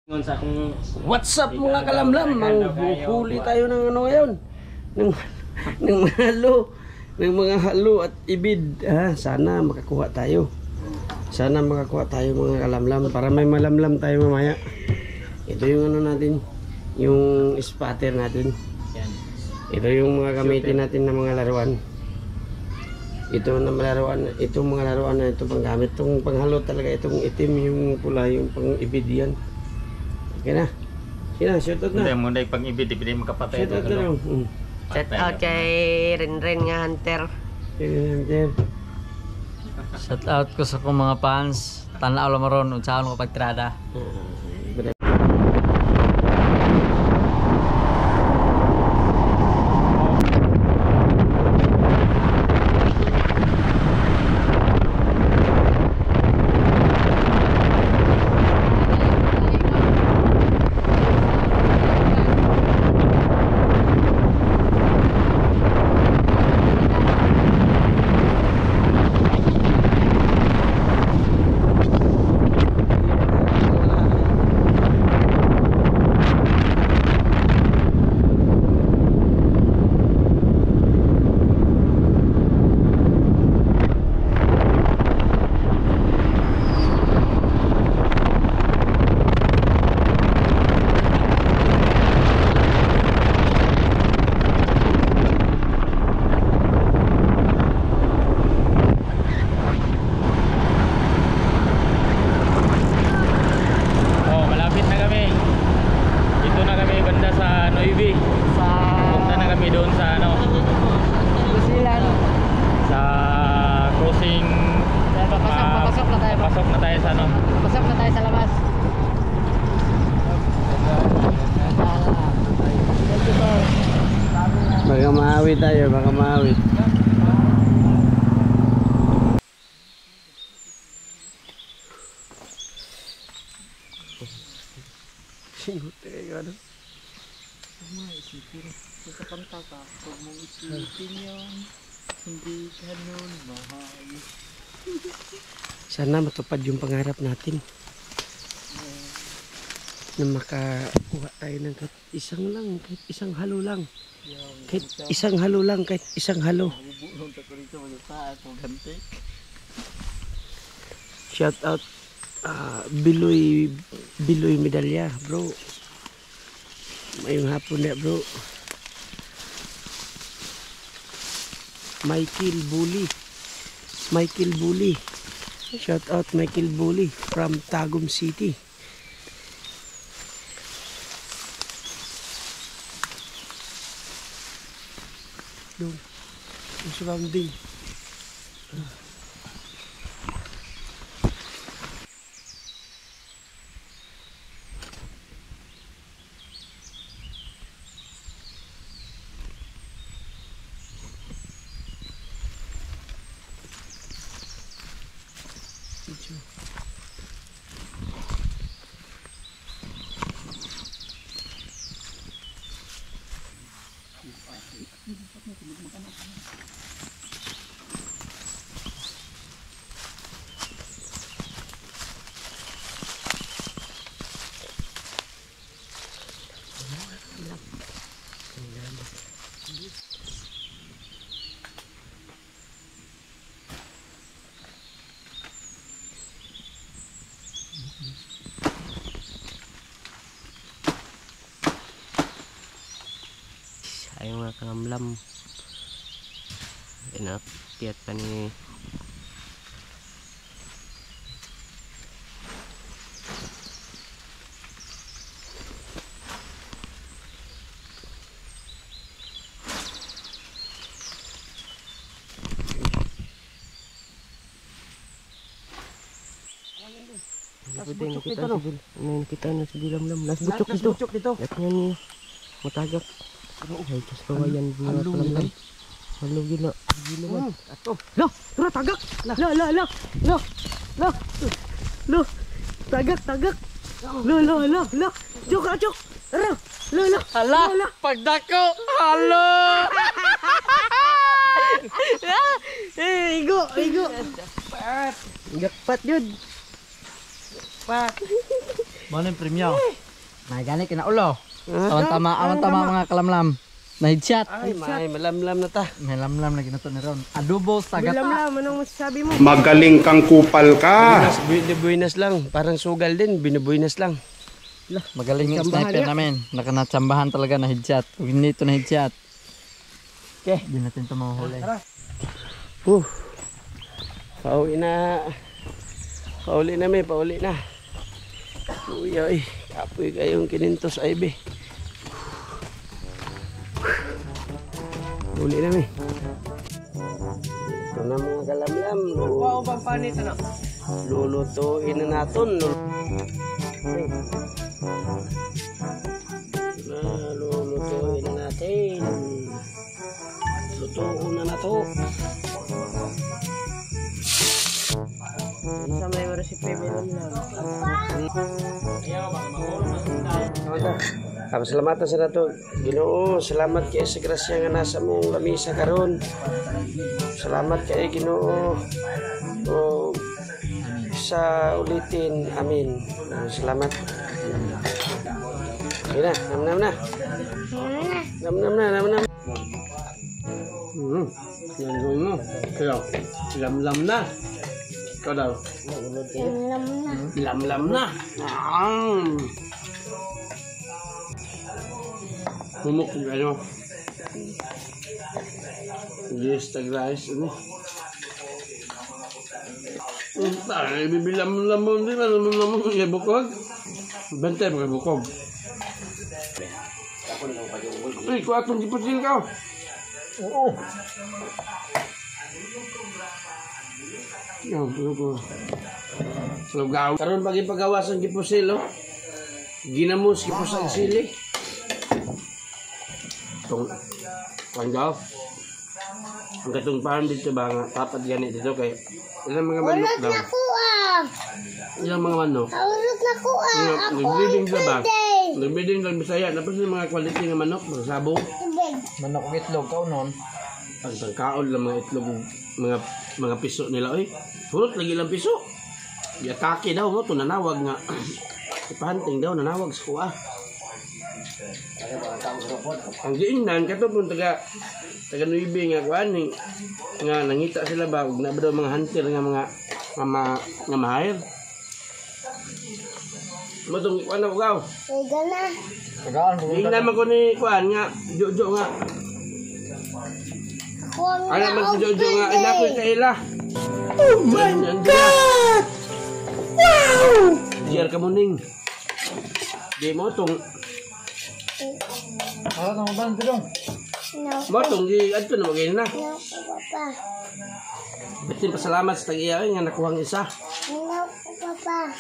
What's up mga kalamlam? Manghuli tayo ng ano ngayon? Ng mga halo, ng mga halo at ibid. Ah, sana makakuha tayo. Sana makakuha tayo mga kalamlam para may malamlam tayo mamaya. Ito yung ano natin, yung spatter natin. Ito yung mga gamitin natin na mga laruan. Ito na malaruan, itong mga laruan na ito panggamit, itong panghalo talaga, itong itim, yung pula, yung pang-ibid yan. Okay na. Sige na, shout out na. Hindi mo na pang-ibid, hindi makapatay. Shout out na lang. Shout out kay Renren nga Hunter. Hunter. Shout out ko sa kong mga fans. Tanaw lang maron unsaon ko pagtrada. Oh, malapit na kami. Dito na kami banda sa Noivi. Punta na kami doon sa ano, sa crossing. Papasok na tayo. Papasok na tayo sa ano. Pasok na tayo sa labas. Baka maawit tayo, baka maawit. Singot kayo ano? Isipin. Sa kanta ka, huwag mong isipin yun. Hindi ka nun mahal. Sana matupad yung pangarap natin. Na makakuha tayo ng kahit isang lang, kahit isang halo lang. Kahit isang halo lang, kahit isang halo. Shout out Biloy Biloy Medalya, bro. Mayong hapon na, bro. Michael Bully. Michael Bully. Shout out Michael Bully from Tagum City. Doon. Yung surrounding. Medyo. Ay mga kalamlam. Inakyat pa ni Nas butchok dito, no? Nakita na si Bilamlam. Nas butchok Nas dito. butchok dito. At nga niya. Matagak. Ay, kas kawayan mga kalamlam. Halo gila. Gila man. Ato. Lo, tara tagak. La la la. Lo. Lo. Lo. Tagak, tagak. Lo lo lo lo. Chok, chok. Tara. Lo lo. Hala, pagdako. Halo. Eh, igo, igo. Gakpat yun. Pat. Mo ni premyo. May gani kinaulo. Awan tama, awan tama mga kalamlam. Na headshot. Ay, may malamlam na ta. May lamlam na ginato ni Ron. Adobo sa gata. Lamlam, anong masasabi mo? Magaling kang kupal ka. Buinas, binubuinas lang. Parang sugal din, binubuinas lang. Magaling yung sniper namin. Nakanatsambahan talaga na headshot. Kung hindi ito na headshot. Okay. Hindi natin ito mahuhuli. Pauwi na. Pauli na may, pauli na. Uy, ay. Kapoy kayong kinintos ay be. Uli na may. Ito na mga kalamlam. Wow, pampanit ano? Lulutuin na natin. Na, lulutuin na natin. Lutuin na na to. Sa may recipe lamlam. Salamatan sa nato. Ginoo, salamat kay sa grasya nga nasa mong lamisa karon. Salamat kay Ginoo. O sa ulitin. Amin. Salamat. Sige na, nam nam na. Nam nam na, nam nam. Yan mo. Kaya, lamlam na. Ikaw daw. Lamlam na. Lamlam na. Ah. Humok yung ano. Yes, tag-rice. Ano? Ay, bibilam mo din. Ano mo naman kay bukog? Bantay mo kay bukog. Uy, kuha itong gipusil ka. Oo. Yan, ko. Lugaw. Karon pag ipagawa sa gipusil, oh. Ginamos gipusal sili. Itong panggaw. Ang katong farm dito ba nga tapat gani dito kay ilang mga manok Ulot daw. na ko ah. Ilang mga manok. Ulot na ko ah. Nga, Ako ang Nag-breeding sila ba? birthday. Nag-breeding lang Bisaya. Napos yung mga quality nga manok, mga sabong. Tubig. Manok og itlog ka nun. Ang tangkaon lang mga itlog, mga piso nila. Oy, purot lagi lang piso. Giatake daw mo to nanawag nga. Ipahanting daw nanawag sa kuha. Ang giingnan kato pong taga taga Nuibe nga kuan ni nga nangita sila ba og na ba daw mga hunter nga mga nga, ma, nga ma-hire. Mo tong kuan ako gaw. Sige na. Tagaan Giingnan man ko ni kuan nga Jojo nga. Ako ang Ana man si Jojo nga ina ko birthday. kaila. Oh my God! Wow! Diyan ka muning. Di mo tong Wala nang uban dito. No. mo tong gi adto na magay na. No ko papa. Bitin pasalamat sa tag-iya nga nakuhang isa. No ko papa.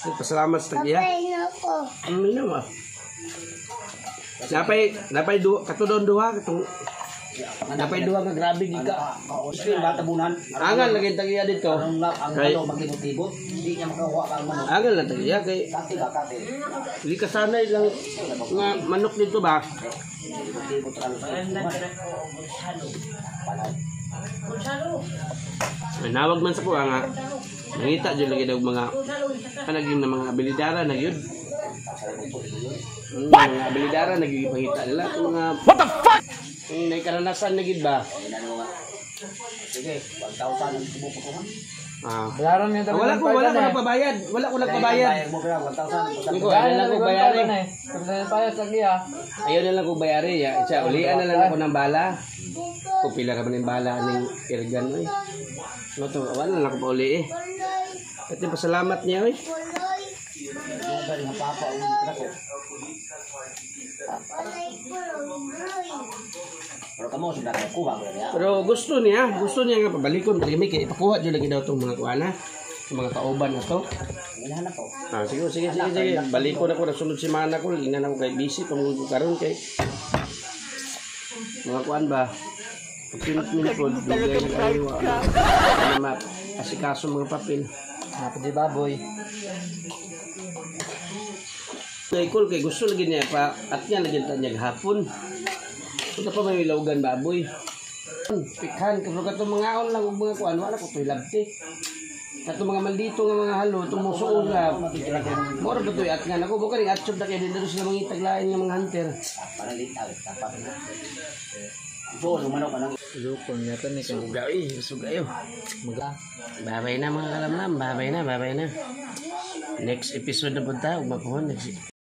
Bitin pasalamat sa tag-iya. Papa, no ko. Ano na mo? Napay duha kato doon duha katong napay duha nga grabe gid ka. Angal lagi tag-iya dito. Ang Kay ano magtibot-tibot, hindi niya makakuha ang manok. angal lang tag-iya kay Kati ba kati? di ka sanay lang nga manok dito ba? Tibot-tibot sa Manawag man sa kuha nga nangita jud lagi daw mga kanagin na mga abilidara na gyud. Mga abilidara na gyud ipangita nila Itong mga What the fuck? Ang may karanasan na gyud ba? Sige, 1,000 ang tubo ko man. Ah. Bayaran niya Wala ko wala ko nagpabayad. Wala ko nagpabayad. Bayad mo kaya 1,000. Hindi ko ayaw na lang ko bayari. Bayad sa giya. Ayaw na lang ko bayari. Ya. Siya, ulian na lang ako ng bala. Kung pila ka man yung bala ning irgan oy. Mo to, wala na lang ako pauli eh. Pati pasalamat niya oy. Puloy. Dari nga papa ang ko. Puloy, puloy, Pero kamo sudah kuha ko niya. Pero gusto niya nga pabalikon kay mi kay ipakuha jud lagi daw tong mga kuana, itong mga kauban na to. Hinahanap ko. Ah, sige, sige, sige, sige. Balikon ako na sunod semana ko, ingnan ako kay busy pamungod ko karon kay mga kuan ba. Pagpinit ko, dugay na kayo. Ano ma, asikaso mga papel. Napadi baboy. Kay kay gusto lagi niya pa at niya lagi ta niya hapon. Punta pa may laugan baboy. Pikhan kapag katong mga on lang og mga kuan wala ko toy labti. Kato mga maldito nga mga halo, tumusuol ra. Mora ba to'y at nga nako mo kaning atsob na kay dili na sila mangitag lain nga mga hunter. Panalitaw, tapat. So, manok ka nang Lukon yata ni kay Suga eh, suga yo. Maga. Babay na, mga kalamlam, babay na, babay na. Next episode na punta, ug mapuhon next.